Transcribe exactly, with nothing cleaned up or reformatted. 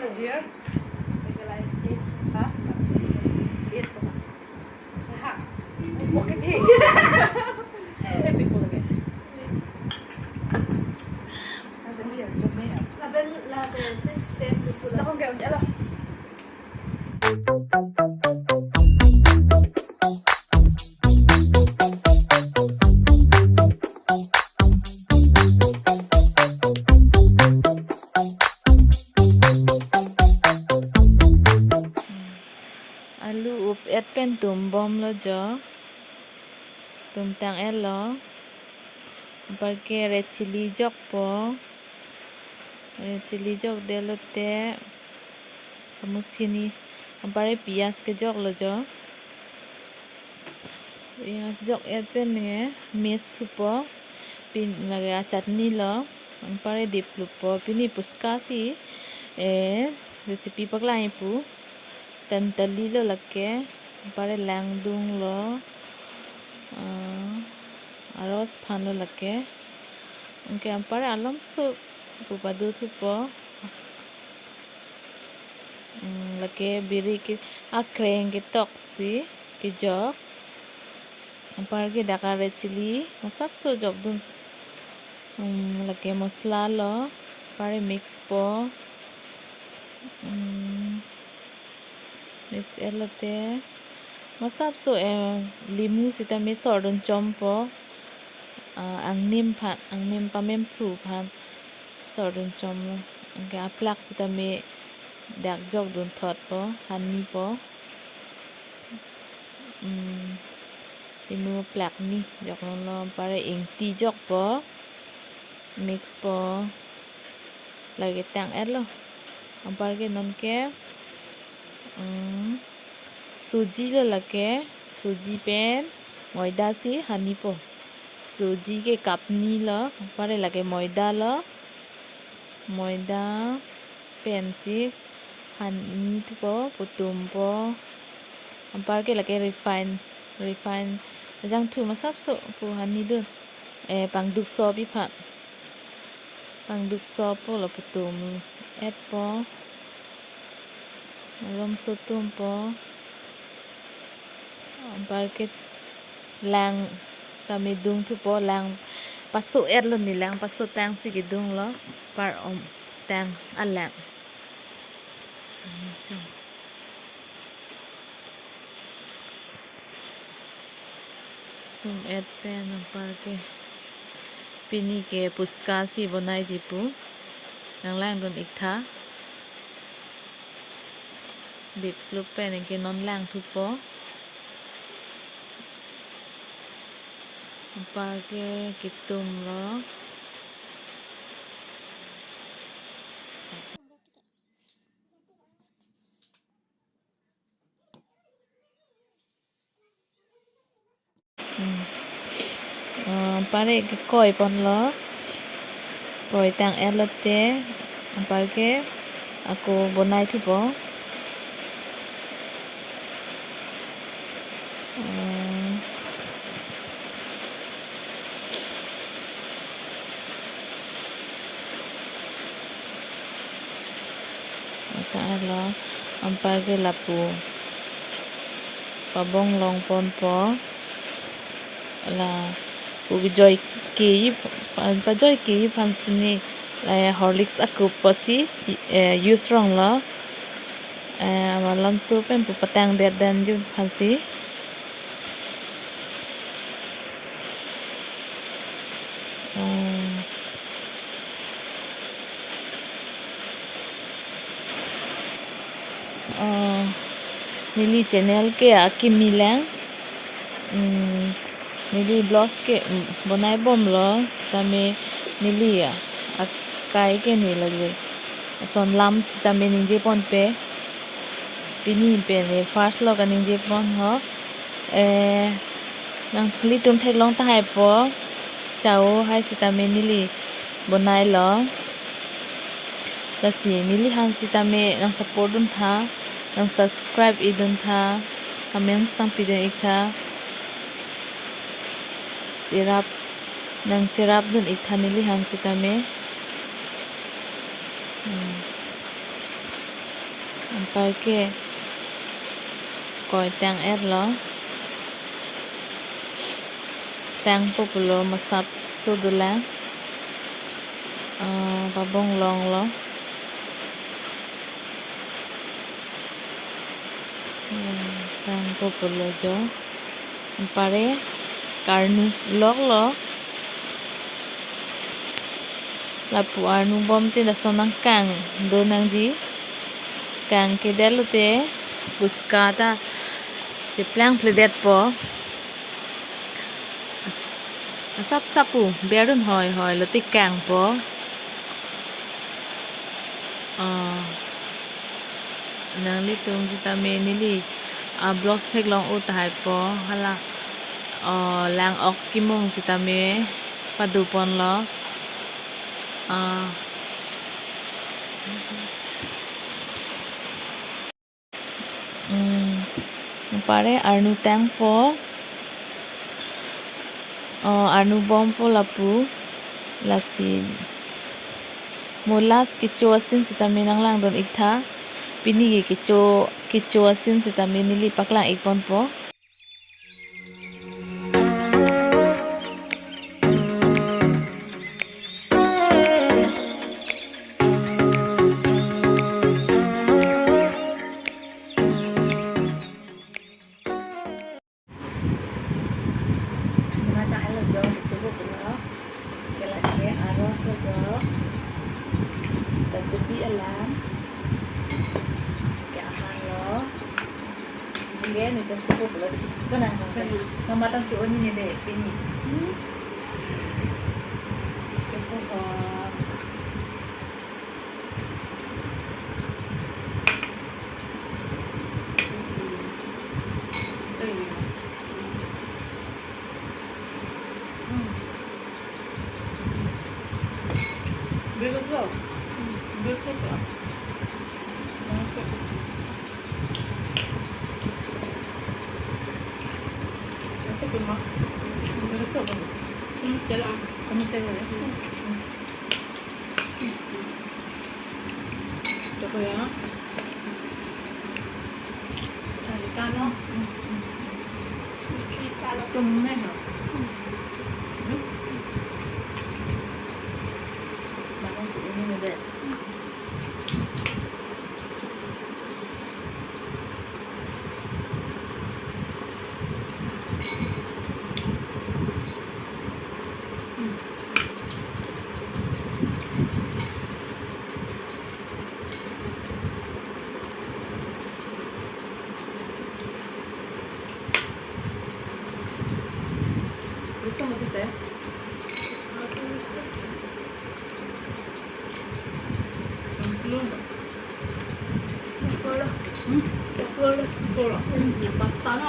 Here. Ha? Eight. Ha. Okay, thik. Happy ko lage. Lapen, lapen, ten, ten, ten. Chakong ke, ala. Alu up-et pen tumbomlo jo. Tumtang-etlo. Anparke red chilli jokpo. Red chilli jokdetlo te. Samus hini. Anpar piyaj kejoklo jo. Piyaj jok-et pen ne mix thupo. Pini lake achutney lo. Anpar diplupo. Pini puchka si, eh, recipe paklang-ik pu. Tantali lo lake. Anpar langdung lo. Ah, aros aphan lo lake. Anke anpar alomso pu padu thupo. Hmm, lake birik ke akreng ketok si kejok. Anparke dak red chilli masapso jokdun. Hmm, lake masala lo, anpar mix po. Hmm, mix-etlo te. Masapso, eh, limu sitame sordun chompo. Ah, angnim aphan, angnim pamemphru aphan sordun chomlo. Anke aplak sitame dak jokdun thotpo, honey po. Hmm, limu aplak ni jokdunlo, anpar ingti jokpo. Mix po. Lake tang-etlo. Anparke nonke, hmm, suji lo lake, suji pen maida si honey po. Suji ke cup ni lo, anpar lake maida lo. Maida pen si honey thupo, putumpo. Anparke lake refine, refine. Jangthu masapso pu honey dun. Eh, pangduk sop-ik aphan. Pangduk soppo lo, putum-etpo. Alomso tumpo. Anparke lang tame dung thupo, lang paso-etlo ni, lang paso tang si kedunglo. Anpar om tang alang. Tum-et pen anparke pini ke puchka si bonaiji pu. Nanglangdun-ik tha. Diplup pen anke non lang thupo. Anparke kitumlo. Hmm. Eh, anpar ke koi ponlo. Koi tang-etlo te. Anparke ako bonai thupo. Hmm. Tang-etlo, anparke lapu pabong long ponpo. Lapu kejoi keji, pa-, pajoi keji aphan si ne, la Horlicks akup pusi, eh, use ronglo. Eh, amalomso pen pu patangdet damji aphan si. Hmm. Oh, neli channel ke akimi lang. Hmm, neli vlogs ke, hmm, bonaibomlo, tame neli, ah, akai ke neli lagi. Ason lam tame ningje ponpe. Pini pen ne first lo kaningje pon ho. Eh, nanglitum theklong tahaipo. Chao hai sitame neli bonailo. Lasi neliphan sitame nang support dun tha, nang subscribe-ik dun tha, comments nangpidun-ik tha. Cherap, nang cherapdun-ik tha neliphan sitame. Hmm. Anparke koi tang-etlo. Tangpo pulo masap so dolang. Ah, pabong longlo. Hmm, tangpo pulo jo. Anpare karnu loklo. Lapu arnu bom tin lason nangkang do nangji. Kangkedetlo te puska ta cheplang phledetpo. Asap sapu berun hoi hoi lote kangpo. Oh. Nanglitum sitame neli, ah, vlogs theklong-o tahaipo, hala, oh, lang-ok kimung sitame padoponlo. Ah. Hmm. Anpare arnu tangpo. Oh, arnu bompo lapu. Lasi mo last kecho asin sitame nanglangdun-iktha. Pini ke kecho, kecho asin sitame neli paklang-ikponpo. Mata alo jo, kecho pulo. Ke lake aroslo jo. Tatupi alam. Ke ahanlo. Oke, nelitum chepu pulo. Chonang. Chonang. Mama tang cho-o nini de, pini. Hmm. Chepu ho. Chelang. Chelang. Chopo ya. Sari kano. Tum me ha. Bakong tu ini mede. Pasta na.